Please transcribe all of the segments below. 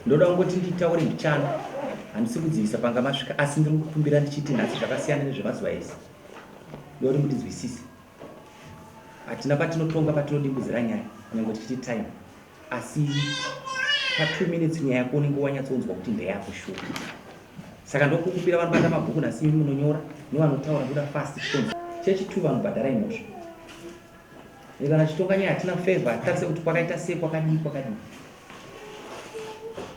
Ndoda kungoti nditaure mbichana, handisi kudzivisa panga masvika, asi ndiri kukumbira ndichiti nhasi zvakasiyana nezvemazuva ese. Ndoda kuti mundinzwisise. Hatina patinotonga patinodimbudzira nyaya, nyangwe tichiti time. Asi pa two minutes nyaya yako unenge wanyatsonzwa kuti ndeyako shuwa. Saka ndokukumbira vanobata mabhuku nhasi imi munonyora nevanotaura ndoda fast chitonzi. Chechi two vanhu bhadharai mhosva. Kana chitonga nyaya hatina favor hatitarise kuti kwakaita sei kwakadii kwakadii.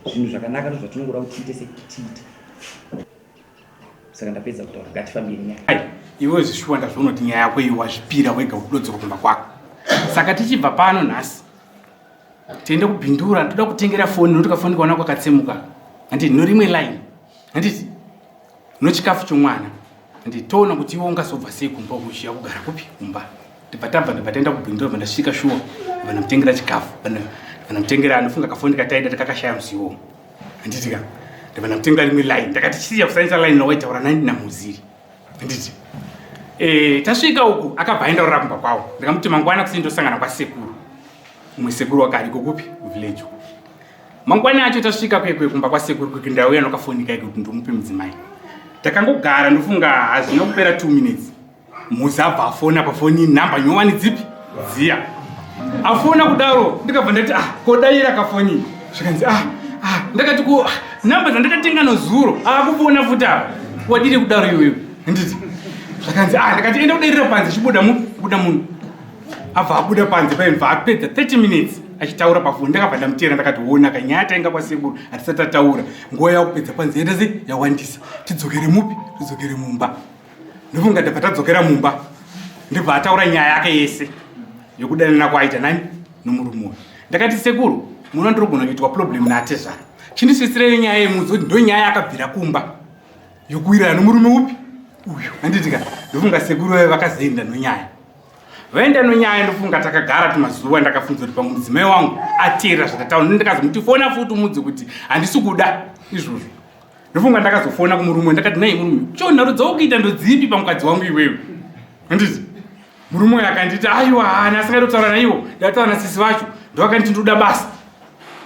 Zvinhu zvakanaka ndozvatinongoda kuti tiite sei tiite. Saka ndapedza kutaura ngatifambire nyaya. Iwe zvishuwa ndazviona kuti nyaya yako iyi wazvipira wega kudodzoka kumba kwako. Saka tichibva pano nhasi tiende kubhindura ndoda kutengera foni nokuti kafoni kaona kwakatsemuka handiti norimwe line handiti nochikafu chomwana handiti toona kuti iwe ungazobva sei kumba kuchiya kugara kupi kumba ndibva tabva ndibva taenda kubhindura bva ndasvika shuwa bva ndamutengera chikafu bva ndamutengera anofunga kafoni kataida takakashaya musi iwowo handiti ka ndibva ndamutengera rimwe line ndakati chisiya kusainisa line rawaitaura nani namuziri handiti eh, tasvika uku akabva aenda urara kumba kwavo ndikamuti mangwana kusini ndosangana kwasekuru umwe sekuru wakariko kupi kuvillage uku mangwana acho tasvika kwekwe kumba kwasekuru kwekwe ndauya nokafonika ike kuti ndomupe mudzimai takangogara ndofunga hazvina kupera two minutes Muzi abva afona pafoni nhamba nyowani dzipi dziya afona kudaro ndikabva ndati ah kodaira kafoni zvikanzi ah ah ndakati ko ah, nhamba dzandakatenga nozuro akufona futi apa wadire kudaro iwewe nditi zvakanzi ah ndakati enda kudairira panze chibuda mu buda munhu abva abuda panze paimva apedza 30 minutes achitaura pafoni ndakabva ndamuteera ndakati wona kanyaya tainga kwasekuru hatisati tataura nguva yakupedza panze yaita sei yawandisa tidzokere mupi tidzokere mumba ndofunga ndabva tadzokera mumba ndibva ataura nyaya yake yese yekudanana kwaaita nani nomurume uyu ndakati sekuru muno ndirogona kuitwa problem naatezvara chindisvisirei nyaya yemudzi kuti ndo nyaya yakabvira kumba yokuwirana nomurume upi uyu handiti ka ndofunga sekuru vaye vakazoenda nonyaya vaenda nonyaya ndofunga takagara tumazuva ndakafunza kuti pamwe mudzimai wangu ateerera zvatataura ndikazomuti fona futi umudzi kuti handisi kuda izvozvo ndofunga ndakazofona kumurume ndakati nai murume cho nharo dzaukuita ndodzipi pamukadzi wangu iwewe handiti murume uyo akanditi aiwa haana asingadi kutaura naiwo ndataura nasisi vacho ndovakanditi ndoda basa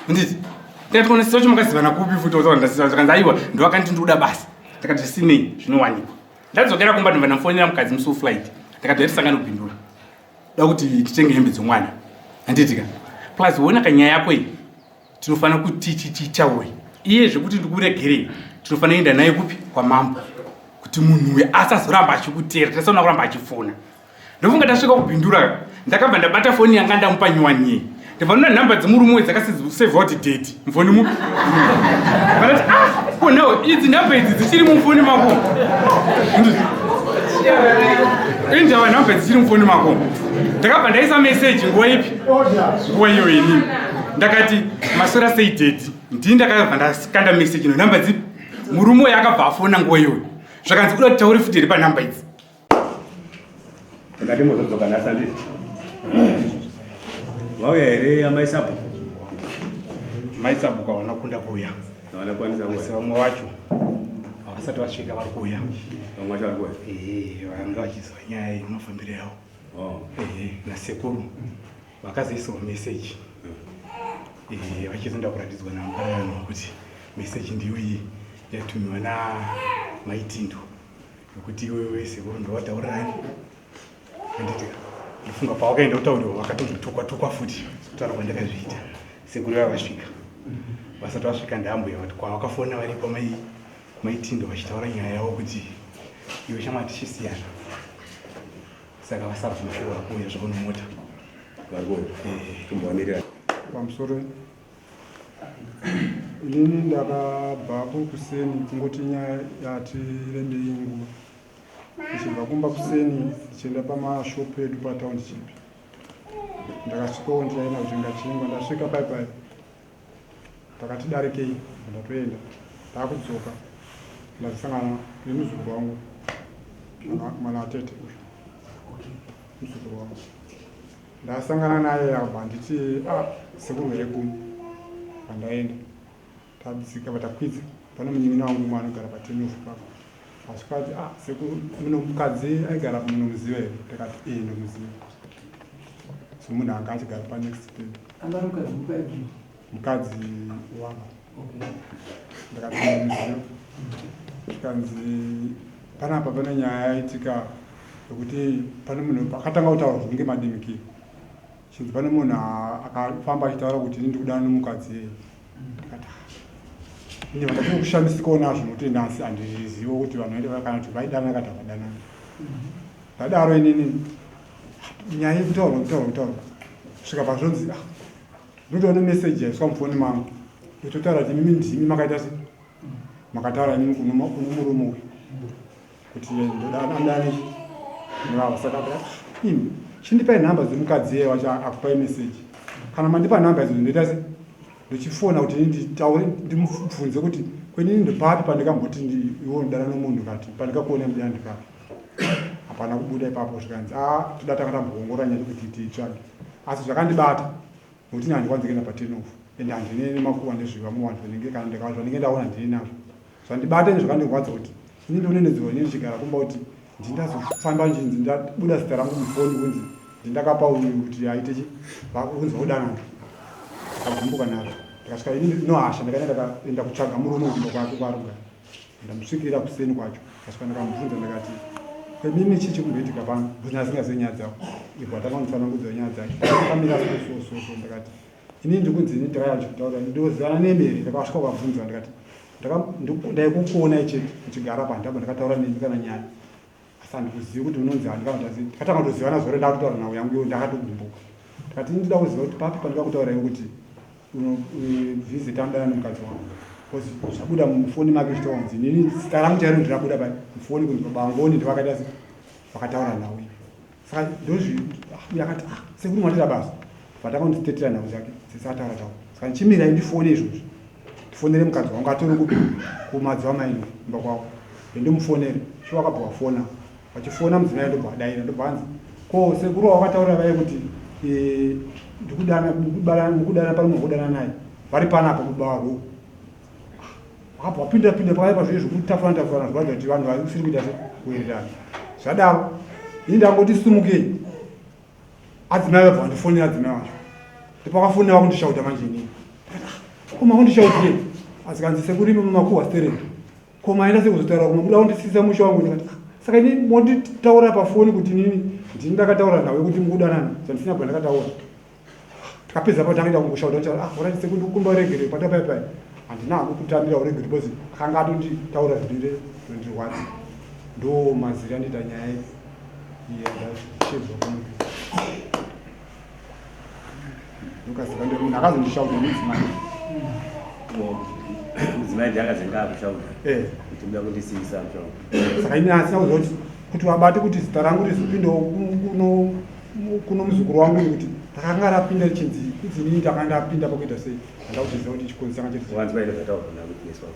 handiti ndikati kona sisi vacho makazivana kupi futi otaura nasisi vacho akanzi aiwa ndovakanditi ndoda basa ndakati zvisinei zvinowanikwa ndadzokera kumba ndobva ndamufonera mukadzi musi weflight ndakati yatisangane kupindura da kuti titenge hembe dzomwana handiti ka plus wona kanyaya yako iyi tinofanira kuti tichitaure iye zvekuti ndikuregerei tinofanira kuenda naye kupi kwamambo kuti munhu uyu asazoramba achikutera tisaona kuramba achifona ndofunga tasvika kubhindura ndakabva ndabata foni yanga ndamupa nyuwani iyi ndibva nona nhamba dzemurume uyu dzakasevha kuti date mufoni mupi vanati ah konawo idzi nhamba idzi dzichiri mufoni mako indava nhamba dzichiri mufoni mako ndakabva ndaisa meseji nguva ipi nguva iyo inini ndakati maswera sei daddy ndini ndakabva ndakanda message ino nhamba dzipi murume uyo akabva afona nguva iyoyo zvakanzi kuda kuti taure futi here panhamba idzi ndakati mozodzoka nhasi anditi vauya here amai sabhuku mai sabhuku havana kunda kuuya havana kwanisa asi vamwe vacho havasati vasvika vari kuuya vamwe vacho vari kuuya ee vanga vachiziva nyaya iyi mafambiro yavo oh. ee nasekuru vakazoisawo message eh, vachizoenda kuratidzwa namupararano kuti message ndiyo iyi yatumiwa namaitindo yokuti iwewe sekuru ndowataurirani anditi ndofunga pawakaenda kutaurirwa vakatozotukwa tukwa futi sekutaura kwandakazviita sekuru vava vasvika vasati vasvika ndambuya vati kwavakafona varipo maitindo vachitaura nyaya yavo kuti iwe shamwari tichisiyana Saka vasara kumashure vakuuya zvavo nomota. Varikuuya. Eh. Pamusoro inini ndakabvako kuseni kungoti nyaya yati rebei nguva. Ndichibva kumba kuseni ndichienda pamashopu edu patownship. Ndakasvikawo ndichaenda kutenga chingwa. Ndasvika pai pai takati darikei, ndatoenda. Ndakudzoka ndasangana nemuzukuru wangu, mwana watete uyu, muzukuru wangu. Ndasangana naye abva handiti, ah, sekuru here kuno. Pandaenda tadzika patakwidza pane munin'ina wangu umwe anogara patenofu papo. Asvika ati, ah, sekuru, muno mukadzi aigara munomuziva here? Ndakati, ee, ndomuziva, so munhu anga achigara panext pedu. Angari mukadzi mukadzi? Mukadzi wangu. Ndakati ndomuziva. Zvikanzi panapa pane nyaya yaitika yekuti pane munhu akatanga kutaura zvinenge madimikiro, chinzi pane munhu akafamba achitaura kuti ini ndikudana nemukadzi yeye. Ndikati, "Ah, ine vandatiri kushamisikawo nazvo nokuti nhasi handizivo kuti vanhu vaida kana kuti vaidana kati havadanani." Ndadaro inini nyaya yekutaurwa kutaurwa kutaurwa kusvika pazvonzi, ah, ndotoona meseji yaiswa mufoni mangu itotaura kuti imimi ndimi makaita se makataura imimi kuno murume uyu kuti ndodana nevava. Saka imi chindipai nhamba dzemukadzi iye wacho akupai meseji. Kana mandipa nhamba idzo, ndoita se ndochifona kuti ini nditaure, ndimubvunze kuti kwenini ndopapi pandikamboti iwe unodana nomunhu kati pandikakuona mudana ndipapi. Hapana kubuda ipapo. Zvikanzi, a, toda tanga tamboongorora nyaya kuti tiitsvage. Asi zvakandibata nokuti ini handikwanzi kuenda patenofu ende handine nemakuva nezvevamwe vanhu vanenge kana zvanenge ndaona handine nazvo. Zvandibata ini, zvakandirwadza kuti ini ndonenedzwa ini ndichigara kumba kuti ndindazofamba nchinzi ndabuda zita rangu mufoni kunzi ndindakapa uyu kuti aite chi kunzi vakudanana. Ndakagumbuka nazvo. Ndakasvika ini nohasha, ndakaenda, ndakaenda kutsvaga murume kumba kwake kwaari kugara. Ndamusvikira kuseni kwacho, ndasvika ndakamubvunza, ndakati, kwemimi chii chikumboitika pano? Because asingazivi nyaya dzavo. Ibva atanga kunditsanangudza nyaya dzake, akamira so so so so. Ndakati, inini ndikunzi ini ndakaya chikutaura ndozivana nemere. Ndakasvika kuvabvunza, ndikati, ndaikukuonai chete muchigara pandabva, ndakataura nemi kana nyaya, asi handikuzivi kuti unonzi handikanotazi. Ndakatanga kutozivana zore ndakutaura nhau yangu iyo. Ndakatogumbuka, ndikati, ini ndida kuziva kuti papi pandikakutaura iwe kuti visit anodana nemukadzi wangu, because zvabuda mufoni make chitaura kunzi inini zita rangu chairo ndirabuda pai mufoni kunzi babangoni ndivakaita se vakataura nhau iyi. Saka ndozvi uyo akati, ah, sekuru matira basa. Vatanga kunditetera nhau dzake dzisataura taura. Saka ndichimirai ndifone izvozvi, ndifonere mukadzi wangu atori kupi kumadziva maino kumba kwavo, ndomufonere. Shuwa akabva wafona, vachifona mudzimai ndobva adaira, ndobva anzi, ko sekuru wawakataurira vaye kuti ndikudana mukudana pano mukudana naye vari panapa baba varwo. Wakabva wapinda pinda pakaipa zvinhu zvekutafurana tafurana zvoratidza kuti vanhu vasiri kuita se kuwirirana. Zvadaro ini ndangoti sumukei, adzimai vabva vandifonera. Adzimai vacho ndopakafonera vakundishauta. Manje inini ko makundishautirei? Azikanzi, sekuru imi mumakuhwa stereki, ko maenda sekuzotaura kumabuda kundisisa musha wangu. Ndikati, "Ah, saka ini monditaura pafoni kuti inini ndini ndakataura nawe kuti mukudanana zvandisina bva ndakataura." Takapedza pa tangaita kungoshauta ndichati, ah, alright sekuru, ndikukumba uregere patapai pai. Handina hangu kutambira uregere because akanga atonditaura zvinhu zvinondirwadza. Ndo maziri andiita nyaya iyi yandashedzwa kuno. Ndokasika ndo munhu akazondishauta mudzimai. Mudzimai ndiye akazenge akushauta Eh. kuti muda kundisiyisa musha wangu. Saka ini asina kuziva kuti vabate kuti zita rangu rizopindawo kuno muzukuru wangu, kuti rakanga rapinda richinzi kunzi inini ndakanga ndapinda pakuita sei, handa kuchiziva kuti chikonzi changa chiri. Wanzwa ine zvataurwa nawitness wako?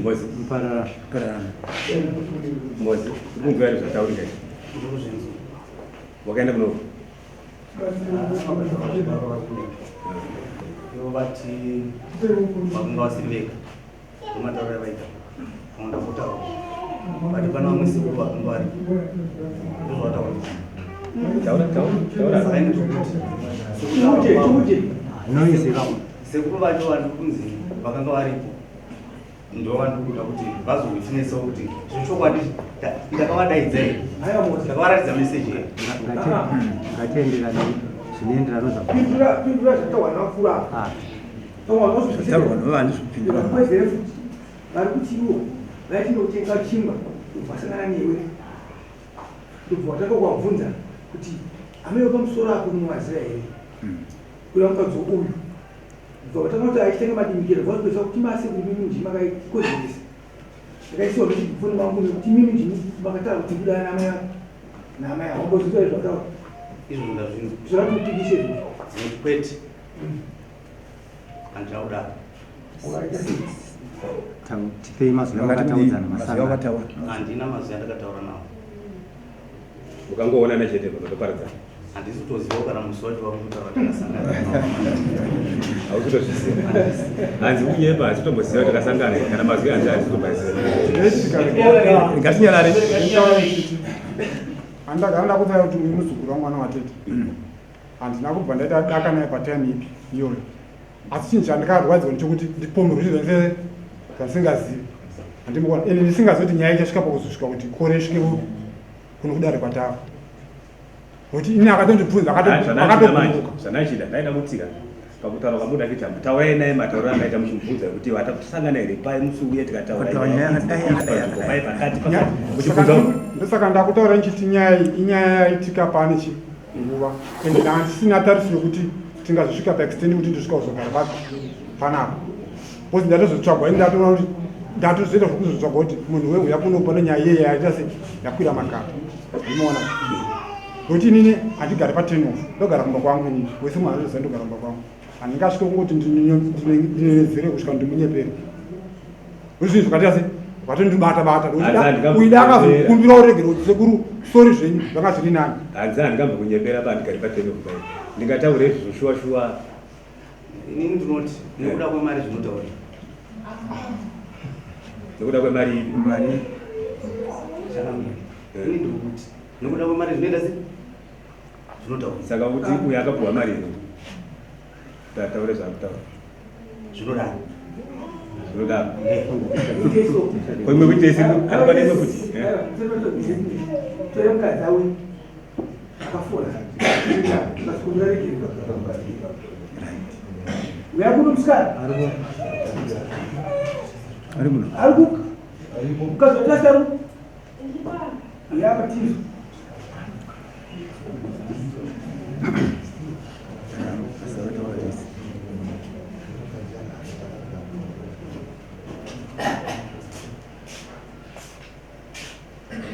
Ngozi. Muparara. Ngozi, uri kunzwa ine zvataurika izvi? Wakaenda kuno? Ivo vati vakunga vasiri vega nomatauro avaita, vamwe ndambotaura vati pane vamwe sekuru vakunga varipo, ndozvavataura. Taura, taura, taura. Saka ini ndikuti sekutaura kwavo, Noise vamwe. Sekuru vacho vari kunzi vakanga varipo ndo vandikuda kuti vazowitnessawo kuti zvechokwadi ndakavadaidza here, ndakavaratidza meseji here. Ngatienderane zvinoenderana zva Pindura, pindura zvataurwa navakuru ava. Ah. Zvataurwa nevandi zvipindura. Kwezere futi vari kutiwo vaitinotenga chingwa, ndobva vasangana newe, ndobva watanga kuvabvunza kuti amai pamusoro apo munovaziva here, uya mukadzi uyu. Bva vatanga kuti achitanga madimikira bva vazopedzisa kuti mase kuti mimi ndimi makaikonzeresa. Ndakaisiwa mufoni mangu nekuti mimi ndimi makataura kuti ndikudana naamai vangu. Naamai avo vambozvinzwa here zvavataura? Izvozvo ndazvinzwa. Zvakati upikise izvozvo. Dzinoti kwete. Handina kudaro. Wakaita sei? Tipei mazwi awakataudzana masangano. Handina mazwi andakataura nawo. Ukangoonana chete pamatoparadzana. Handisi kutoziva kana musi wacho wakutaura takasangana. Hausi kutozviziva. Hanzi kunyepa hasi kutomboziva takasangana kana mazwi hanzi hasi kutomboziva. Ngatinyarare. Andagara ndakudzai kuti uyu muzukuru wangu mwana watete. Handina kubva ndaita daka naye patime ipi iyoyo. Asi chinhu chandikarwadziwa ndechekuti ndipomerwe zvinhu zvandise zvandisingazivi. Handimboona ende ndisingazivi kuti nyaya ichasvika pakuzosvika kuti kore isvike kuno kudare kwatava. Nokuti ini akatondibvunza akatogumbuka. Zvandachida ndaida kutsika pakutaura kwamuda kuita taurai naye matauriro angaita muchimubvunza kuti watakusangana here pai musi uye tikataura pai pakati muchibvunza ndosaka ndakutaura ndichiti nyaya iyi inyaya yaitika pane chi nguva ende ndanga ndisina tarisiro yekuti tingazosvika paextend kuti ndosvika kuzogara papi panapa bcause ndatozotsvagwa ini ndatoona kuti ndatozoita zvekuzotsvagwa kuti munhu weuya kuno pane nyaya iyeye yaita se yakwira makata ndinoona nokuti inini handigari paten off ndogara kumba kwangu inini wese munhu anotoziva ndogara kumba kwangu handingasvike kungoti ndinezere kusvika ndimunyepere zvinhu zvakaita se vatondibata bata uyu da akazokumbira uregero kuti sekuru sori zvenyu zvanga zviri nani hanzi handingambve kunyepera pa handigari paten off pai ndingataure izvozvo shuwa shuwa Inini ndinoti nekuda kwemari zvinotaurika. Nekuda kwemari ipi? Mari. Chakamira. Ini ndiri kuti nekuda kwemari zvinoita sei? Zvinotaurika. Saka kuti uyu akapuwa mari here? Tataure zvakutaura. Zvinodaro. Zvinodaro. Ko imwe kuti ese anobata imwe kuti. Tore mukadzi auye. Akafora. Akasikumbira regerero. Uya kuno musikana. Ari muno. Ari kuka. Mukadzi watasi ari kuka. Uya apa tizwa.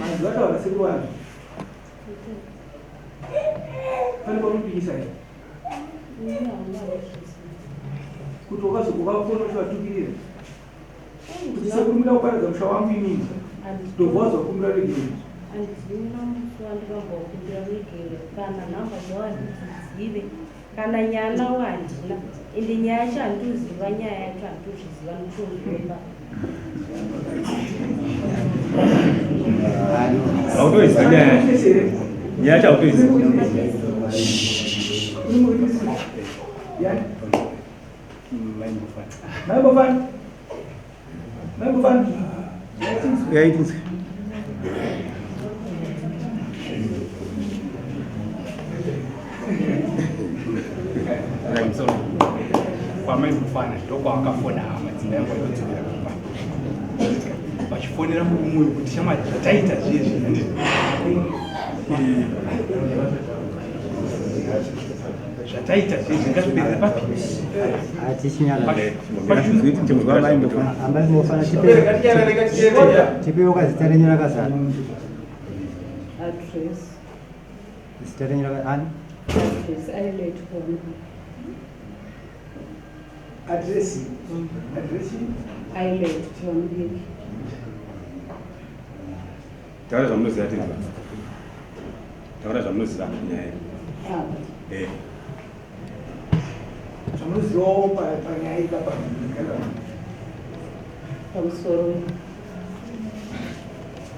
Manzwi ataura sekuru wangu. Pane paunopikisa here? Kuti wakafona uchivatukirira kuti sekuru muda kuparadza musha wangu inini ndobva wazokumbira regerero. Handina musi wandikambokumbira ruregerero kana nhamba dzavo handidzizive kana nyaya nawo handina ende nyaya yacho handitoziva nyaya yacho handitozviziva ndotozviomba Hautoiziva nyaya yacho. Nyaya yacho hautoiziva. Yaitinzwe. Pamusoro kwamai Mufana ndokwavakafona hama dzimba yangu vaitodzokera kumba vachifonera murume uyu kuti shamwari zvataita zviye zviye handiti zvataita zviye zviye ngazviperere papi Amai Mufana tipewo kazita renyu rakazara. Address. Zita renyu ani? Address Islet Home. Address. Address. Islet Chivamudiki. Taura zvamunoziva tinzwa. Taura zvamunoziva nyaya iyi. Apa. Eh. Zvamunozivawo panyaya iyi apa. Pamusoro.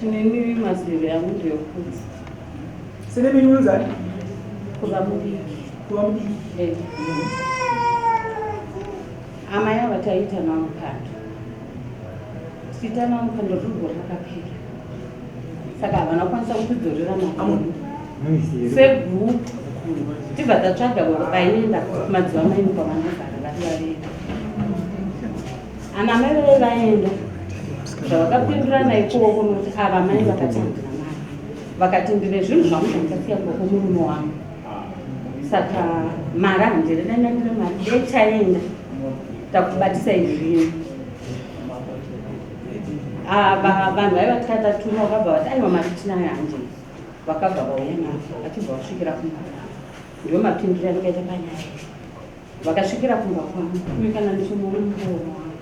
Tineni maziviro angu ndeyekuti Sene menyu unonzani? Kuva mudiki. Kuva mudiki. Eh. Amai ava taiita navo mukando. Tichiita navo mukando rurwo rakapera. Saka havana kukwanisa kutidzorera mari. Segurupu tibva tatsvaga vaienda kumadzimai kwavanogara vari vaviri. Ana mai vaive vaenda zvavakapindurana ikoko nokuti ava mai vakati handina mari vakati ndine zvinhu zvangu zvandakasiya kubva kumurume wangu saka mari handiri dai ndandine mari dai taenda Takubatisai zvinhu. Ava vanhu vaiva tikatatuma vakabva vati aiwa mari tinayo handei. Vakabva vauya navo vachibva vasvikira kumba kwangu. Ndiwo mapindiro andikaita panyaya iyi. Vakasvikira kumba kwangu uyu kana ndichimuona muromo wangu.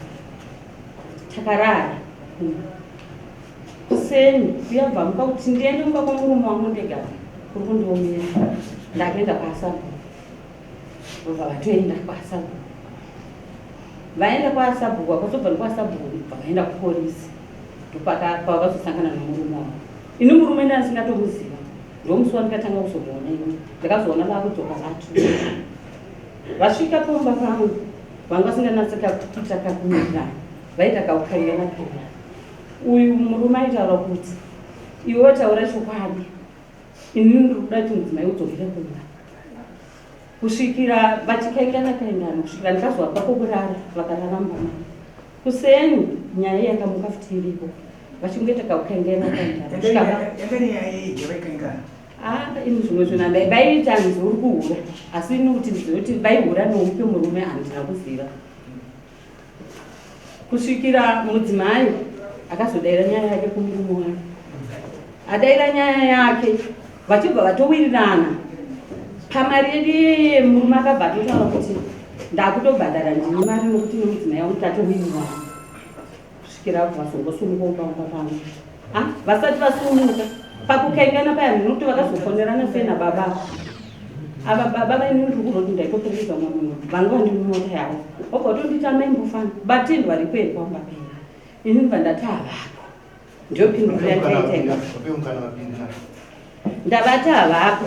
Takarara kumba. Kuseni kuya bvamuka kuti ndiende kumba kwamurume wangu ndega kuri kundiomera. Ndakaenda kwaSabhuku. Vobva vatoenda kwaSabhuku. Vaenda kwaSabhuku vakazobva nekwaSabhuku bva vaenda kupolisi. Ndopakavazosangana nomurume wavo. Ini murume ndandisingatomuziva. Ndomusi wandikatanga kuzomuona ini. Ndakazoona vakudzoka vatu. Vasvika pamba pangu vanga vasinganatse kakuita kakuwirirana. Vaita kakukairana kairana. Uyu murume aitaura kuti iwe taura chokwadi. Ini ndiri kuda kuti mudzimai udzokere kumba. Kusvikira vachikaingana kaingana kusvikira ndikazovapa pokurara vakarara mumba mangu. Kuseni nyaya yakamuka futi iripo vachingoita kakukaingana kaingana. Kusvika Yanga iri nyaya yei yavaikaingana? Ah, ini zvimwe zvinhu handai vaiita hanzi uri kuhura asi ini kuti ndizive kuti vaihura noupi murume handina kuziva. Kusvikira mudzimai akazodaira nyaya yake kumurume wake. Adaira nyaya yake vachibva vatowirirana pamari yedu iyeye murume akabva atotaura kuti ndakutobhadhara ndini mari nokuti nemudzimai wangu tatowirirana kusvikira vazongosumuka umba pamwe. Ah, vasati vasumuka pakukaingana paya nokuti vakazofonerana sei nababa ava baba vaini ndiri kuroti ndaitoperekedza umwe munhu vanga vandi mumota yavo vobva vatonditi amai mbofana batendwa ripo here pamba penyu ini ndibva ndati havapo ndiyo pinduro yandaita ndavati havapo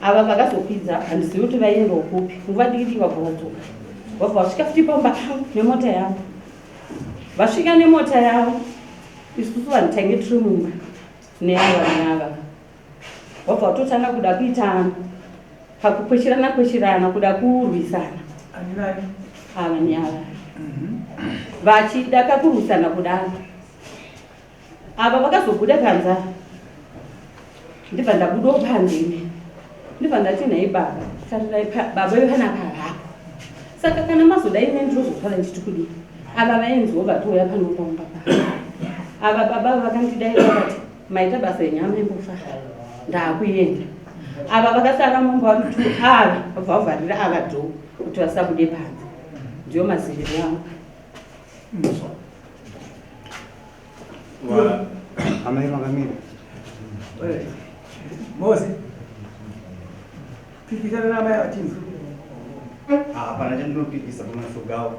ava vakazokwidza handizivi kuti vaiendawo kupi nguva diki diki vabva vadzoka vabva vasvika futi pamba pangu nemota yavo vasvika nemota yavo isusu vanhu tainge tiri mumba neava neava wabva watotanga kuda kuita kakukweshirana kweshirana kuda kurwisana ava neava vachida kakurwisana kudaro ava vakazobuda panza ndibva ndabudawo panze ini ndibva ndati nhai baba tarirai baba vepanapa havapo saka kana mazoda ini ndinozotwara ndichiti kudii ava vaenziwo vatouya pano pamba pa ava baba vakandidaira vakati maita basa yenyama imbofa ndakuenda ava vakasara mumba vari tu ava vabva vavharira ava dho kuti vasabude panze ndiyo maziviro angu Amai makamira. Mose. Pikisana naamai vachinzi. Hapana chandinopikisa pamashoko awo.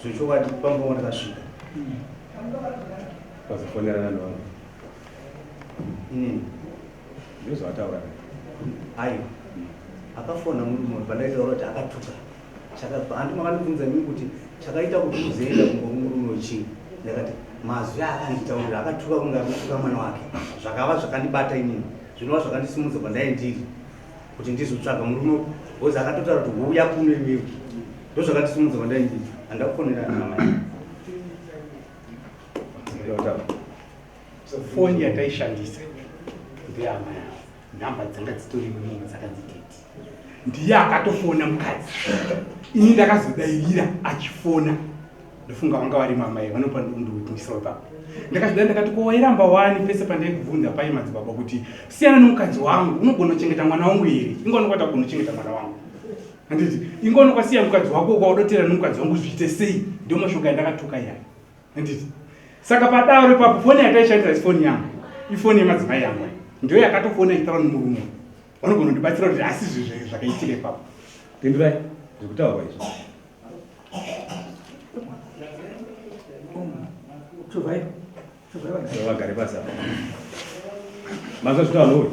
Zvechokwadi pamba ndakasvika. Pazofonerana nevanhu. Inini. Ndozvawataura. Aiwa. Akafona murume pandaitaura kuti akatuka. Handi makandibvunza imimi kuti chakaita kuti uzoenda kumba kumurume chii? Ndakati mazwi aakanditaurira akatuka kunge ari kutuka mwana wake. Zvakava zvakandibata inini. Zvinova zvakandisimudza pandai ndiri kuti ndizotsvaga murume because akatotaura kuti huya kuno iwewe. Ndozvakandisimudza pandai ndiri. Handakufonerana namai. Foni yataishandisa ndeyamai avo. Nhamba dzanga dzitorimo imomo dzakanzi date. Ndiye akatofona mukadzi. Ini ndakazodairira achifona. Ndofunga vanga vari mamai vanopa ndiwitness ipapo. Ndakazodai ndakati ko wairamba wani pese pandaikubvunza pai madzibaba kuti siyana nemukadzi wangu unogona kuchengeta mwana wangu here? Inga unokwata kugona kuchengeta mwana wangu. Handiti inga unokwasiya mukadzi wako ukaudotera nemukadzi wangu zviite sei? Ndiyo mashoko andakatuka iyaya. Handiti saka padaro ipapo foni yataishandisa isi foni yangu ifoni yemadzimai yangu ndiyo yakatofona ichitaura nemurume vanogona kundibatsira kuti asi zvi zvakaitika ipapo. Pindurai zvekutaurwa izvi. Vagare pasi apa. Manzwa zvitaurwa nouyu?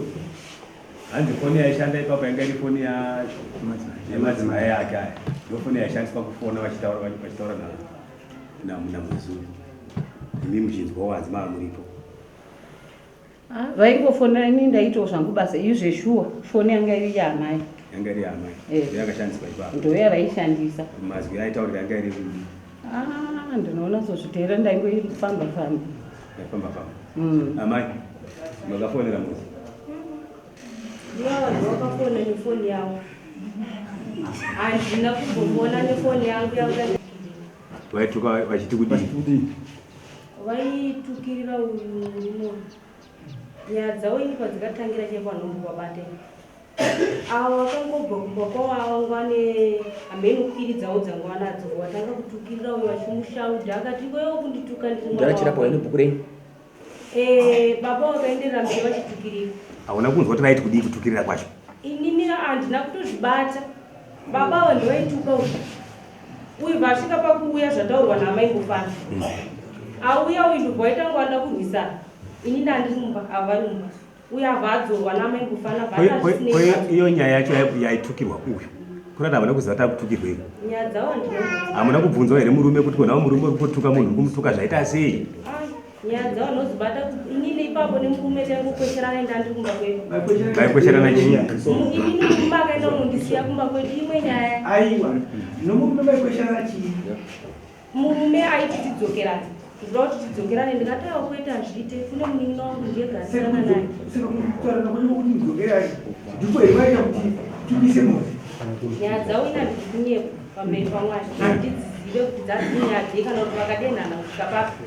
Hanzi foni yaishanda ipapo yanga iri foni yemadzimai ake aya. Ndiyo foni yaishandiswa kufona vachitaura vachitaura namuzulu. Imi muchinzwawo hanzi mava muripo. Ah, vaingofonera ini ndaitawo zvangu basa iyo zveshuwa foni yanga iri yaamai. Yanga iri yaamai. Eh. Ndiyo yakashandiswa ipapo. Ndiyo yavaishandisa. Mazwi aitaurika yanga iri Ah, ndinoona zozviteera ndaingoifamba famba. Ndaifamba famba. Amai, makafonera muzi. Ndivo vanhu vakafona nefoni yavo. Handina kumbofona nefoni yangu yanga. Vaituka vachiti kudii? Vaitukirira uyu murume uyu. Nyaya dzavo ini kwadzikatangira chaipo handimbovabata ini. Avo vakangobva kumba kwavo avo vanga vane hameno kwiri dzavo dzanga vanadzo vatanga kutukirira uyu vachimushaudha akati iwewe kundituka ndiri mwana Mudhara Chirapo wako. waine bhuku renyu. Eh, baba vakaenderera mberi vachitukirira. Hauna kunzwa kuti vaiti kudii kutukirira kwacho? Inini handina kutozvibata. Baba avo ndivaituka uyu. Uyu vasvika pakuuya zvataurwa naamai Ngofana. Auya uyu ndobva waita nguva anoda kurwisana. Ini ndandiri mumba, ava vari mumba. Uyu abva adzorwa naamai Ngofana bva ati Iyo nyaya yacho yaitukirwa uyu. Kurati havana kuziva kuti akutukirwei. Nyaya dzavo handina. Hamuna kubvunzwa here murume kuti kona murume uri kutuka munhu uri kumutuka zvaita sei? Nyaya dzavo ndinozibata inini ipapo nemurume taingokwesherana enda ndiri kumba kwedu. Vaikwesherana chii? Inini murume akaenda kunondisiya kumba kwedu imwe nyaya. Aiwa, nomurume maikwesherana chii? Murume aiti tidzokerane. Ndinoda kuti tidzokerane ndikati aiwa kwete hazviite kune munin'ina wangu ndiye garisana naye. Saka kutaurana kwenyu kuti mudzokerane ndiko here kwaita kuti tibise mhozi? Nyaya dzavo ina ndiri kunyepa pamberi paMwari handidzizive kuti dzadzi nyaya dzei kana kuti vakadenhana kusvika papi.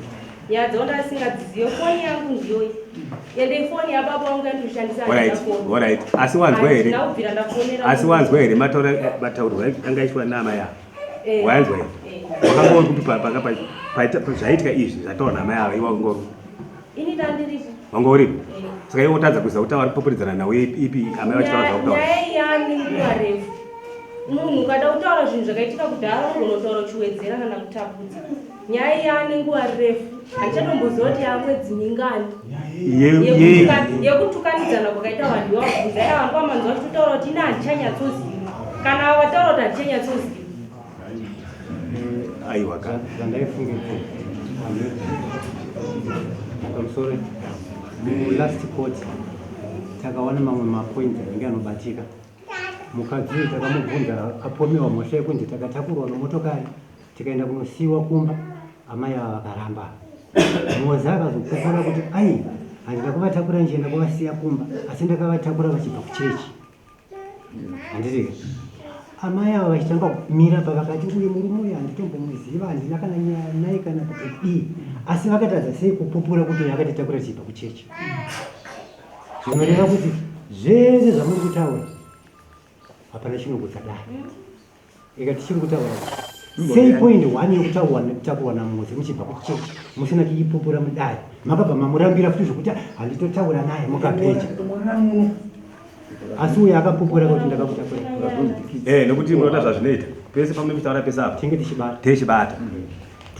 Nyaya dzavo ndasingadzizive foni yangu ndiyoyi ende foni yababa vangu yandoshandisa handina foni. Alright. Asi wanzwa here? Handina kubvira ndafonera. Asi wanzwa here mataurirwo anga aitwa naamai ava? Eh. Wayanzwa here? Eh. Wakanga uri kupi panga zvaitika izvi zvataurwa naamai ava iwe wanga uri? Ini ndandiripo. Wanga uripo? Eh. Saka iwe wotadza kuziva kuti vari kupopotedzana nawe ipi amai vachitaura zvakutaura. Nyaya iyani nguva refu. Munhu ukada kutaura zvinhu zvakaitika kudhara unogona kutaura uchiwedzera kana kutapudza. Nyaya iyani nguva refu. Handichatomboziva kuti yamwedzi mingani. Yekutukanidzana kwakaita vanhu iwabvunza aya vanhu kwamanzwa vachitotaura kuti ini handichanyatsoziva. Kana vataura kuti handichanyatsoziva. Aiwa ka. Zvandaifungidzira. Pamusoro mulast court takawana mamwe mapoints anenge anobatika. Mukadzi uyu takamubvunza apomewa mhosva yekunzi takatakurwa nomotokari tikaenda kunosiiwa kumba amai ava vakaramba. Moza akazopupura kuti ai handina kuvatakura ndichienda kuvasiya kumba asi ndakavatakura vachibva kuchechi. Handiti amai ava vachitanga kumira pavakati uyu murume uyu handitombomuziva handina kana nyaya naye kana kuti dii asi vakatadza sei kupupura kuti uyu akatitakura tichibva kuchechi. Zvinoreva kuti zvese zvamuri kutaura hapana chinogutsa dare. Ika tichiri kutaura sei point one yekutaurwa nekutakurwa naMozi muchibva kuchechi musina kuipupura mudare makabva mamurambira futi zvekuti handitotaura naye mukapeja asi uyo akapupura kuti ndakakutakura. Nekuti munoona zvazvinoita pese pamunenge muchitaura pese apa tinge tichibata tichibata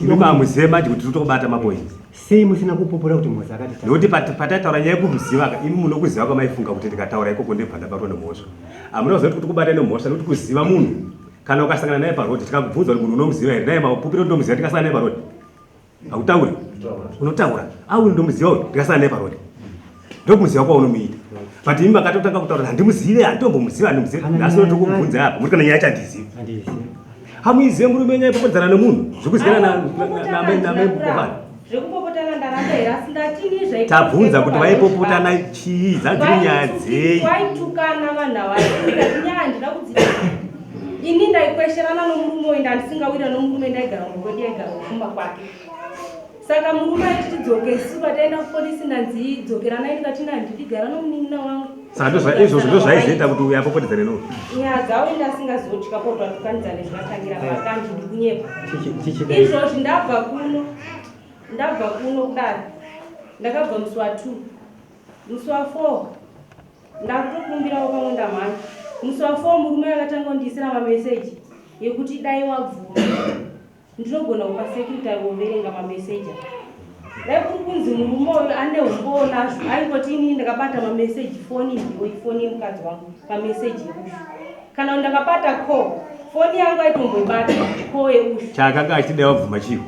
imi mamuzive manje kuti tiri kutobata mapoints. Sei musina kupupura kuti Mozi akati Nekuti pataitaura nyaya yekumuziva ka imi munokuziva kwamaifunga kuti ndikataura ikoko ndobva ndabatwa nemhosva. Hamuna kuziva kuti kubata nemhosva nekuti kuziva munhu kana ukasangana naye paroad tikakubvunza kuti munhu unomuziva here naye mapupiro ndomuziva ndikasangana naye paroad hautauri unotaura au ndomuziva uyu ndikasangana naye paroad ndokumuziva kwaunomuita but imi makatotanga kutaura handimuzive handitombomuziva handimuzive nhasi ndotokumubvunza apa muri kana nyaya yacho handizivi hamuizive murume nyaya yepopotedzana nemunhu zvekuzikana namai Zvekupopotana ndaramba here asi ndatini zvaita Tabvunza kuti vaipopotana chii dzadziri nyaya dzei. Vaitukana vanhu ava ndikati nyaya handina kudzida. Ini ndaikwesherana nomurume uyu ndandisingawira nomurume ndaigara kumba kwedu yaigara kumba kwake. Saka murume aiti tidzoke isu pataenda kupolisi ndanzi dzokeranai ndikati ini handidi gara nomunin'ina wangu. Saka ndozvaizvozvo ndozvaizoita kuti uyu apopotedzane nouyu. Nyaya dzavo ini asingazotya potwatukanidzane zvinotangira pakanzi ndikunyepa. Izvozvi ndabva kuno ndabva kuno kudare ndakabva musi wa 2 musi wa 4 ndakutokumbirawo pamwe ndamhanya musi wa 4 murume akatanga kundiisira mameseji yekuti dai wabvuma ndinogona kupa secretary woverenga mameseji dai kuri kunzi murume uyu ane umbowo nazvo aingoti inini ndakabata mameseji foni ndiyo ifoni yemukadzi wangu pameseji yeushu kana ndakabata call foni yangu aitomboibata call yeushu Chaakanga achiti dai wabvuma chii?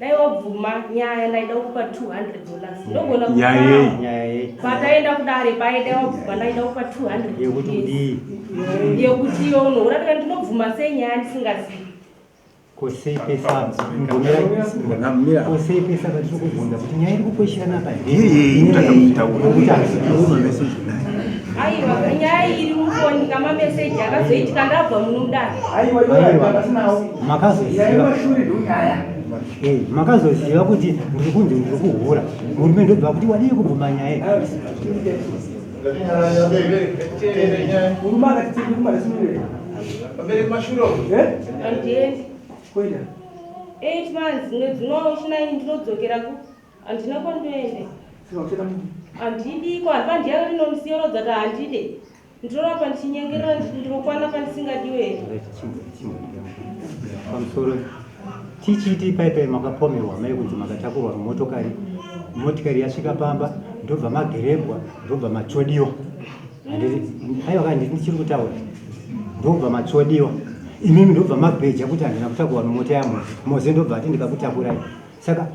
Dai wabvuma nyaya ndaida kupa 200 dollars ndogona Nyaya yei? Nyaya yei? Pataenda kudare paye dai wabvuma ndaida kupa 200 Yekuti kudii? Yekuti iwe unohura ndikati ndinobvuma sei nyaya ndisingazivi. Ko sei pese apa mbomira ko sei pese apa tiri kubvunza kuti nyaya iri kukweshirana apa Aiwa, nyaya iri mufoni kamameseji akazoitika ndabva muno mudare. Makazoziva Eh, makazoziva kuti ndiri kunzi ndiri kuhura murume ndobva kuti wadii kubvuma nyaya iyi Murume akati tiri kumarasimire. Pamberi kumashure uko. Handiendi. Kuenda. 8 months mwedzi unowa uchinaini ndinodzokera ku handina kwandinoenda. Saka uchada munhu. Handidiko handipa ndiye akatinomusiyorodza kuti handide. Ndinoramba ndichinyengerera ndinokwana pandisingadiwe here. Pamusoro tichiiti paipai makapomerwa mai kunzi makatakurwa mumotokari motikari yasvika pamba ndobva magerebwa ndobva matsvodiwa aiwa ka ndichiri kutaura ndobva matsvodiwa imimi ndobva mabheja kuti handina kutakurwa mumota yamoze moze ndobva ati ndikakutakurai saka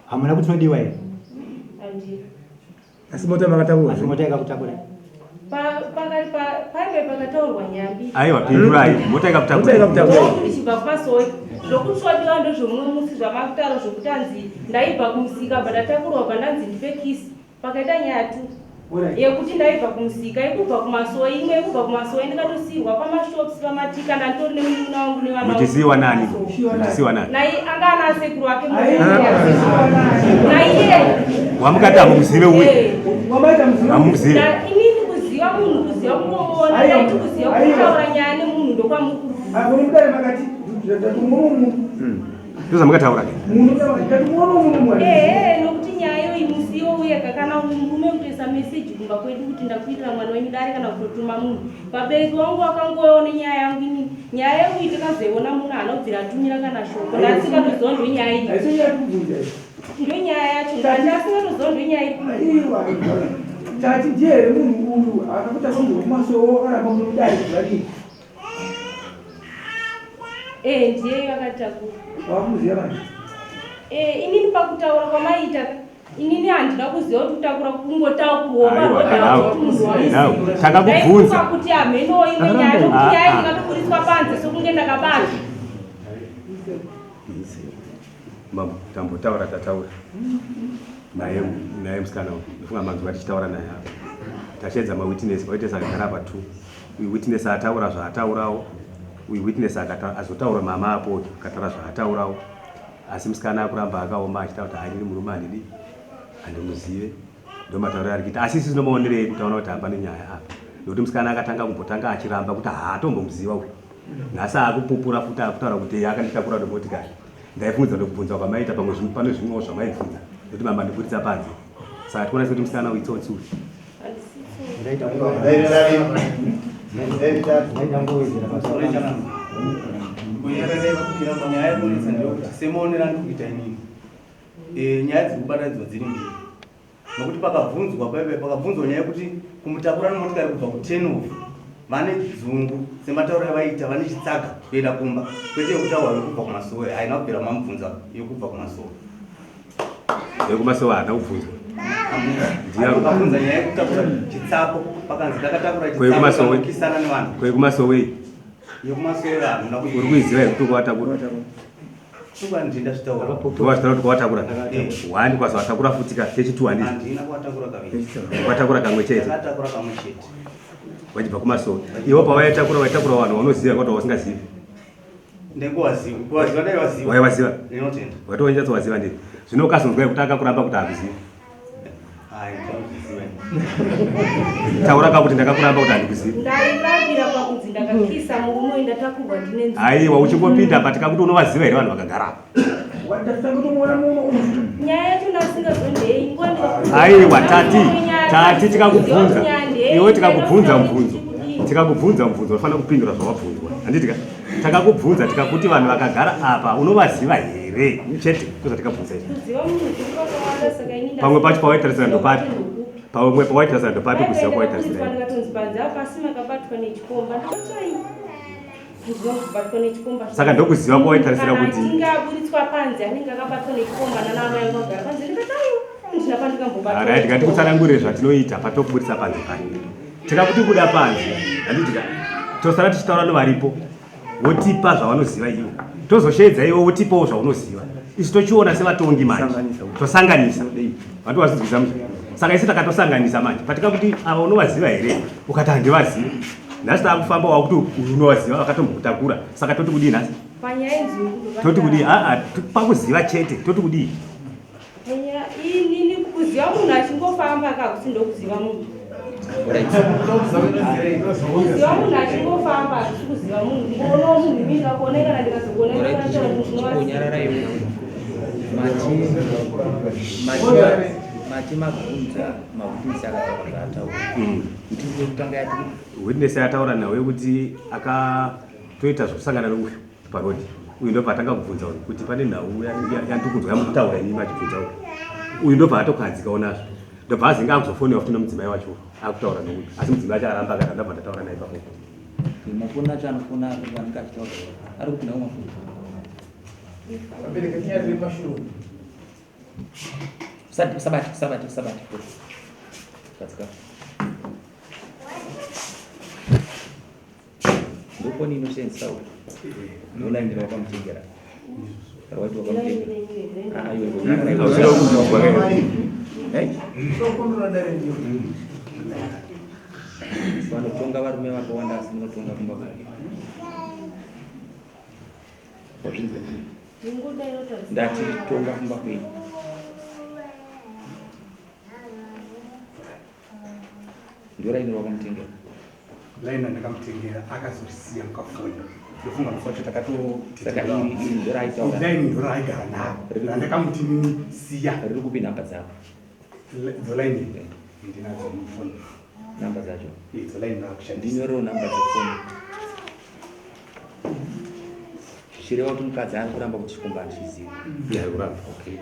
hamuna kutsvodiwa here Asi mota makatakurwa. Asi mota ikakutakurai. Paive pakataurwa nyambi. Aiwa pindurai. Mota ikakutakurai. Ndichibva kumasowe. Zvokutsvodiwa ndozvomumwe musi zvamakutaura zvokuti anzi ndaibva kumusika bva ndatakurwa bva ndanzi ndipe kisi. Pakaita nyaya tu yekuti ndaibva kumusika yekubva kumasowe imwe yekubva kumasowe ndikatosiirwa pamashops pamatika ndanditori nemunin'ina wangu nevana Muchisiiwa nani? Muchisiiwa nani? Nai anga ana sekuru ake naiye Wamukati hamumuzive uyu. Hamumuzive. Inini kuziva munhu kuziva kungoona ndaiti kuziva kutaura nyaya nemunhu ndokwamukuru. Mudare makati ndatomuona munhu. Ndozvamukataura ke. Munhu ndatomuona munhu mwari. Ehe nokuti nyaya iyoyi musiwo uye kana murume kutoisa meseji kumba kwedu kuti ndakuitira mwana wenyu dare kana kutotuma munhu. Vabereki vangu vakangoyawo nenyaya yangu ini nyaya yangu iyi takazoiona munhu haana kubvira atumira kana shoko ndasingatoziva ndonyaya iyi Haisi nyaya yekubvunza iyi. ndonyaya yacho ndasingatoziva ndonyaya iyi Aiwa. Tati ndiye here munhu uyu akakuta munhu wekumasowo akaramba munodai zvadii? Eh, ndiye akatakura. Wakuziva manje. Eh, inini pakutaura kwamaiita inini handina kuziva kuti kutakura kungotakurwa Aiwa, now, now, takakubvunza. kuti hamenowo imwe nyaya nokuti Ah, nyaya ah. ndingatoburitswa panze sokunge ndakabata Mambo, tambotaura tataura. Naye naye musikana uyu. Ndofunga manzwa tichitaura naye apa. Tashedza ma witness, ma witness akagara apa two. Uyu witness ataura zvaataurawo. Uyu witness akata azotaura mama apo akataura zvaataurawo. Asi musikana akuramba akaoma achitaura kuti hayi ndiri murume handidi handimuzive. Ndomatauriro ari kuita. Asi isusu nomaonero edu taona kuti hapana nyaya apa. Nokuti musikana akatanga kumbotanga achiramba kuti haatombomuziva uyu. Nhasi akupupura futi akutaura kuti iye akanditakura nemotikari. Ndaifungidza ndokubvunza kwamaita pamwe zvimwe pane zvimwewo zvamaibvunza nekuti mama ndiburitsa panze. Saka tikuona sekuti musikana uyu itsotsi uyu. Ndaita ngowedzera Nyaya yekunetsa ndeyekuti semaonero andiri kuita inini eh, nyaya dziri kubatanidzwa dziri mbiri nokuti pakabvunzwa paipai pakabvunzwa nyaya yekuti kumutakura nemotikari kubva kuTen off vane dzungu sematauro avaiita vane chitsaga kuenda kumba kwete yekutaura yekubva kumasowe haina kubvira mamubvunza yekubva kumasowe Yekumasowe haana kubvunzwa. Ndiye nyaya yekutakura chitsapo pakanzi ndakatakura Kwekumasowe. chitsakisana nevanhu Kwekumasowe yekumasowe hamuna uri kuiziva here kuti ukawatakura? Tuka ndinda zvitaura. Ndowazvitaura kuti ukawatakura. Eh. One kwazowatakura futi ka kechi two handiti. Handina kuwatakura kaviri. Watakura kamwe chete. Ndakatakura kamwe chete. Wachibva kumasowe. Iwo pawaitakura waitakura vanhu vaunoziva kwati wasingazivi. Ndingowaziva. Kuwaziva ndaiwaziva. Waiwaziva? Ndinotenda. Watonyatsowaziva ndini. Zvino ukazonzwa kuti akakuramba kuti hakuzivi. Hayi, ndinoziva. Taura ka kuti ndakakuramba kuti handikuzivi. Ndairambira pakunzi ndakakisa murume uyu ndatakurwa ndine nzira. Aiwa uchingopinda pa tikakuti unovaziva here vanhu vakagara apa. Ndatanga tomuona muno umu. Nyaya yacho ndasingazondei nguva ndikakuudza- Aiwa tati Nyaya tati tikakubvunza Nyaya ndei, iwe tikakubvunza mubvunzo ndakudii. tikakubvunza mubvunzo unofanira kupindura zvawabvunzwa handiti ka takakubvunza tikakuti vanhu vakagara apa unovaziva here chete ndozvatikabvunza izvi Kuziva munhu kuri kwakawanda saka ini pamwe pacho pawaitarisira ndopapi pamwe pawaitarisira ndopapi kuziva kwawaitarisira ndikatonzi panze apa asi makabatwa nechikomba ndikati ai ndinokubatwa nechikomba Saka ndokuziva kwawaitarisira Kana kuti- achinge aburitswa panze anenge akabatwa nechikomba nana amai vangu vagara panze ndikati aiwa ndina pandikambobatwa Alright, ngatikutsanangurire zvatinoita patokubudisa panze pano. Tikakuti buda panze, handiti ka tosara tichitaura nevaripo, votipa zvavanoziva ivo. Tozosheedza iwe wotipawo zvaunoziva. Isu tochiona sevatongi manje. Tosanganisa. Vantu vazvinzwisa manje. Saka isu takatosanganisa manje. Patikakuti ava unovaziva here? Ukati handivazivi. Nhasi takufamba wakuti uyu unovaziva vakatombokutakura. Saka toti kudii nhasi? Panyaya yenzungu Toti kudii? Aa pakuziva chete. Toti kudii? Inini kuziva munhu achingofamba kakuti ndokuziva munhu. Kuziva munhu achingofamba hakusi kuziva munhu. Kungoona munhu ini ndikakuona kana ndikazokuona ndikazokuona. Mati mabvunza mawitness akataura zvaataura. Witness yekutanga yati witness yataura nawe yekuti akatoita zvekusangana neuyu paroad uyu ndobva atanga kubvunza uyu kuti pane nhau yandiri kunzwa yamukutaura imi machibvunza uyu uyu ndobva atokadzikawo nazvo ndobva azinge akuzofonewa futi nomudzimai wacho akutaura nouyu asi mudzimai wacho aramba akati ndabva ndataura naye pafoni mafoni acho anofona vanenge achitaura ari kupinda mumafoni Usabate, usabate, usabate. Gadzika. Ndofoni inoshandisa uyu. Ndolaini rawakamutengera. Rawaiti wakamutengera. Ah, iwe Vanotonga varume vakawanda asi munotonga kumba kwake. Wazvinzwa? Ndati tonga kumba kwenyu. Ndoraini wakamutengera. Laini ndakamutengera akazorisiya mukafoni. Ndofunga musi wacho takatosaka iri ndoraitaura. Laini ndoraaigara naro. Ndakamuti siya. Riri kupi nhamba dzako? Dzolaini ndinadzo mufoni. Namba dzacho? Dzolaini rakushandisa. Ndinyorewo namba dzefoni. Zvichireva kuti mukadzi ari kuramba kuti chikomba handichizivi. Ari kuramba. Okay.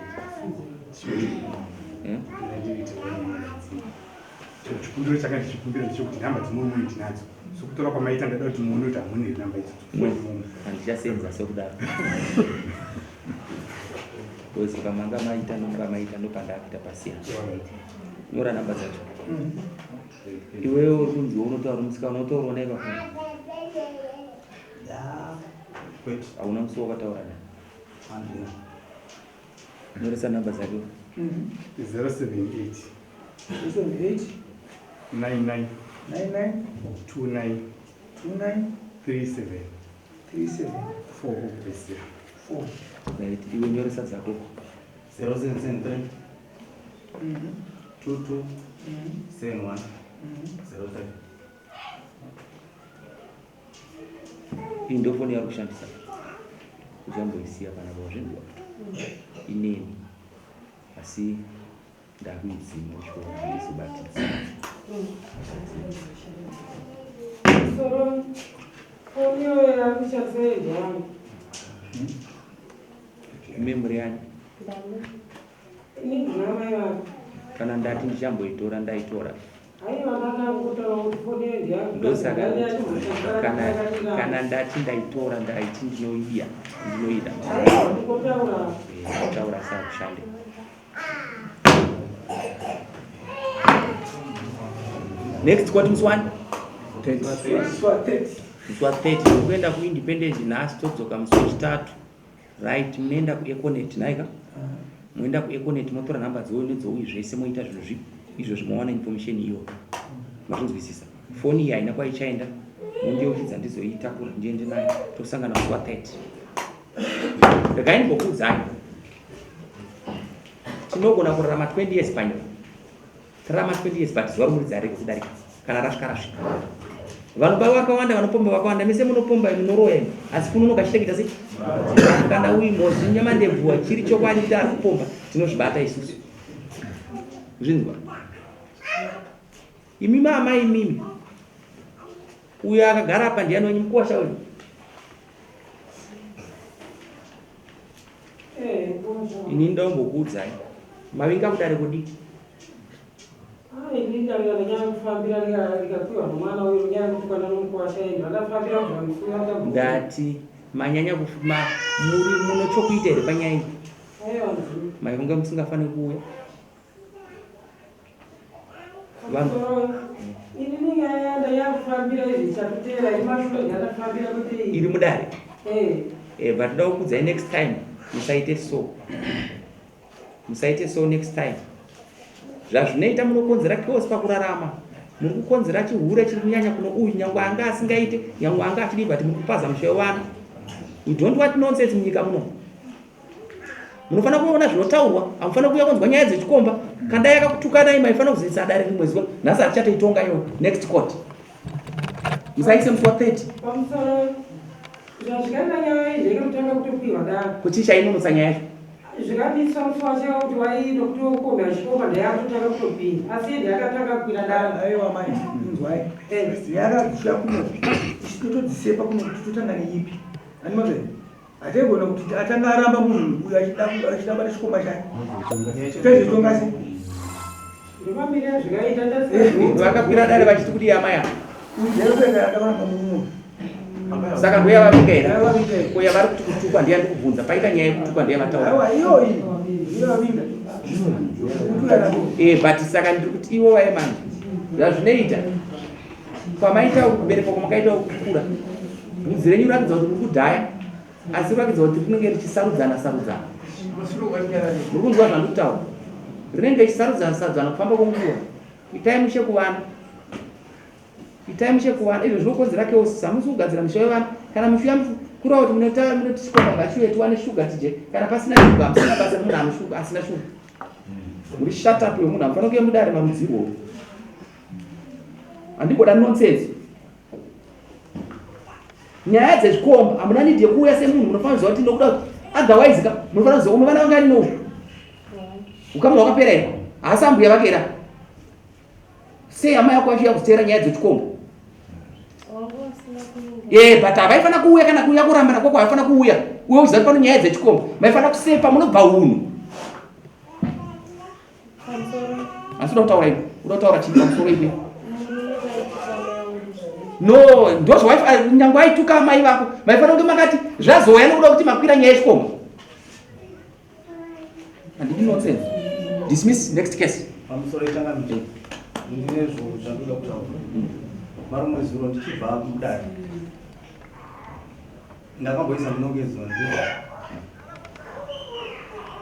Chikumbiro changa ndichikumbira ndechekuti nhamba dzemurume uyu ndinadzo. Sekutora kwamaita ndada kuti muone kuti hamuna here nhamba idzodzo. Handichasenza sekudaro. Because pamanga maita nopamaita ndopandakuita pasiyana. Nyora namba dzacho. Iwewe uri kunzi unotaura musikana unotaurawo naye pafoni. Hauna musi wakataura naye. Nyoresa namba dzake. 078 078 99 99 29 29 37 37 4 kupedzisira. 4. Right, iwe nyoresa dzako. 0773 22 71 03. Iyi ndo foni yauri kushandisa. Uchamboisiya panapa wazvinzwa? Ineni. Asi ndakuidzima uchiona handizobatidzi. Soro, foni iyoyo yakushandisa yangu. Memory yani? Ini ndina mai vako. Kana ndati ndichamboitora ndaitora. Haiwa ndanga kutaura kuti foni iyo ndeyangu. Ndosaka kana kana ndati ndaitora ndaiti ndinoida ndinoida. Haiwa ndikotaura. Kutaura sakushande. Next kwati musi wani? Musi wa 30. Musi wa 30 kuenda kuindependence nhasi todzoka musi wechitatu. Right, munoenda kuEconet nhaika? Moenda kuEconet motora nhamba dzouyu nedzouyu zvese moita zvinhu zvipi izvozvi mowana information iyo. Mazvinzwisisa? Foni iyi haina kwaichaenda. Mondiyeuchidza ndizoitakura ndiende nayo tosangana musi wa 30. Regai ndimbokuudzai. Tinogona kurarama 20 years panyika. Tararama 20 years but zuva romuridzi harege kudarika. Kana rasvika rasvika. Vanoba vakawanda, vanopomba vakawanda, mese munopomba munoroya imi. Asi kunonoka chete kuita sei? Kana uyu mhozi nyamandebvu chiri chokwadi kuti ari kupomba, tinozvibata isusu. Zvinzwa. Imi mama imimi. Uyo akagara apa ndiani wenyu mukuwasha uyu? Ini ndombokuudzai. Mavinga kudare kudii? Ndati manyanya kufuma muri muno chokuita here panyaya iyi? Maifunga musingafaniri kuuya. Vanhu Inini nyaya yandayafambira izvi chakutera imashure yandafambira kuti iri mudare. Eh. Eh, but ndoda kukuudzai next time musaite so. Musaite so next time. Zvazvinoita munokonzera chaos pakurarama. Muri kukonzera chihure chiri kunyanya kuno uyu nyangwe anga asingaite, nyangwe anga achidii but muri kupaza musha wevana. We don't want nonsense munyika muno. Munofanira kuona zvinotaurwa, hamufanira kuuya kunzwa nyaya dzechikomba. Kandai yakakutukanai maifanira kuzoisa dare rimwe zuva. Nhasi hatichatoitonga iyo next court. Musaise musi wa 30. Pamusoro zvazvikaita nyaya iyi zveke kutanga kutokwirwa dare. Kuti chainonotsa nyaya yacho. Zvikabiswa musi wacho kuti waida kutokomba chikomba ndayakutotanga kutopinda asi iye ndayakatanga kukwira dare. Aiwa mai, inzwai. Yakadya kuno. Isu totodzisepa kuno kuti totanga neipi. Ani mazve? Hataigona kuti atanga aramba munhu uyu achida achida bata chikomba chake. Taizotonga sei? Ndomamirira zvikaita ndasika. Vakakwira dare vachiti kudii amai ava? Uyu akaramba murume. Saka ndoya vavinga here? Ko yavari kuti kutukwa ndiya ndikubvunza. Paita nyaya yekutukwa ndiya vataura. Aiwa iyoyi. Iyo vavinga. Eh, but saka ndiri kuti ivo vaye manje. Zvazvinoita. Kwamaita kuberekwa kwamakaita kukura. Bvudzi renyu ratidza kuti muri kudhaya. Asi ratidza kuti rinenge richisarudzana sarudzana. Muri kunzwa zvandiri kutaura? Rinenge richisarudzana sarudzana kufamba kwenguva. Itai mushe kuvana. Itai mushe kuvana. Izvo zvinokonzera chaos. Hamusi kugadzira misha yevana. Kana muchiuya kureva kuti munota munoti chikomba ngachiuye tiwane shuga tidye. Kana pasina shuga hamusina basa nemunhu ane shuga asina shuga. Muri shut up yemunhu hamufanira kuuya mudare marudzirwo. Handimboda nonsense. Nyaya dzezvikomba hamuna need yekuuya semunhu munofanira kuziva kuti ndokuda kuti otherwise ka munofanira kuziva umwe vana vangani no ukama hwakapera here haasi ambuya vake here sei amai ako vachiuya kuziteera nyaya dzechikomba Eh, but havaifanira kuuya kana kuuya kurambana kwako havafanira kuuya uye uziva kuti pano nyaya dzechikomba maifanira kusepa munobva unhu Asi uda kutaura iwe, uda kutaura chii pamusoro iwe? No, ndozvawaifa nyangwe aituka amai vako. Maifanira kunge makati zvazouya nokuda kuti makwira nyaya yechikomba. Handidi nonsense. Dismiss next case. Pamusoro ichangamire. Ndine zvandoda kutaura. Marumwe zuro ndichibva kudare. Ndakamboisa munongedzo ndiro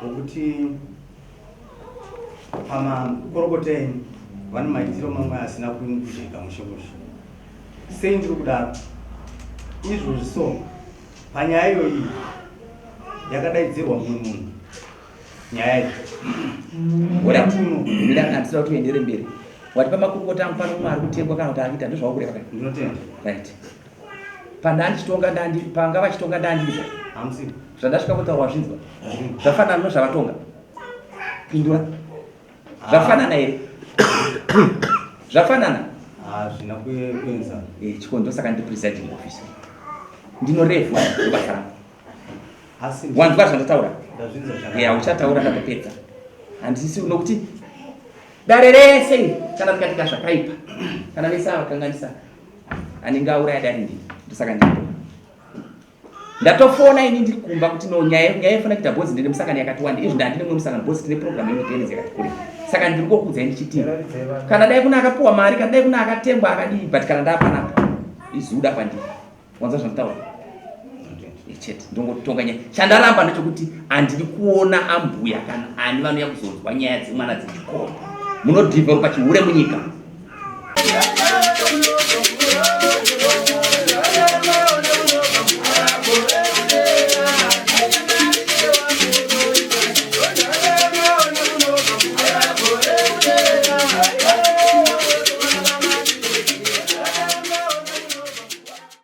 wokuti pamakorokota enyu vane maitiro mamwe asina kujeka mushe mushe. Sei ndiri kudaro? Izvozvi so panyaya iyoyi yakadaidzirwa mumwe munhu nyaya iyi. Alright, mira handisida kuti uendere mberi. Wati pamakurukota angu pano umwe ari kutengwa kana kuti ari kuita ndozvawakureva kai? Ndinotenda. Right. Pandandichitonga ndandi panga vachitonga ndandiripo. Hamusi. Zvandasvika kutaura wazvinzwa. Zvafanana nozvavatonga. Pindura. Zvafanana here? Zvafanana? Hazvina kuenzana. Eh, chikondo saka ndi presiding officer. Ndinorevwa ndobasa rangu. Asi Wanzwa zvandataura? Ndazvinzwa zvakanaka. Yeah, uchataura ndatopedza. Handisi nokuti dare rese iri kana rikatika zvakaipa kana vese ava vakanganisa anenge auraya dare ndini ndosaka ndiripo. Ndatofona ini ndiri kumba kuti no nyaya nyaya yofana kuita bhozi ndine musangano yakati wande izvi ndandine mumwe musangano bhozi tine program yemutenzi yakati kure saka ndiri kokuudzai ndichiti kana dai kuna akapuwa mari kana dai kuna akatengwa akadii but kana ndapanapa izuda kwandiri wanzwa zvanditaura chete ndongotonga nyaya chandaramba ndechekuti handidi kuona ambuya kana ani vanouya kuzonzwa nyaya dzemwana dzechikoro munodevelopa chihure munyika.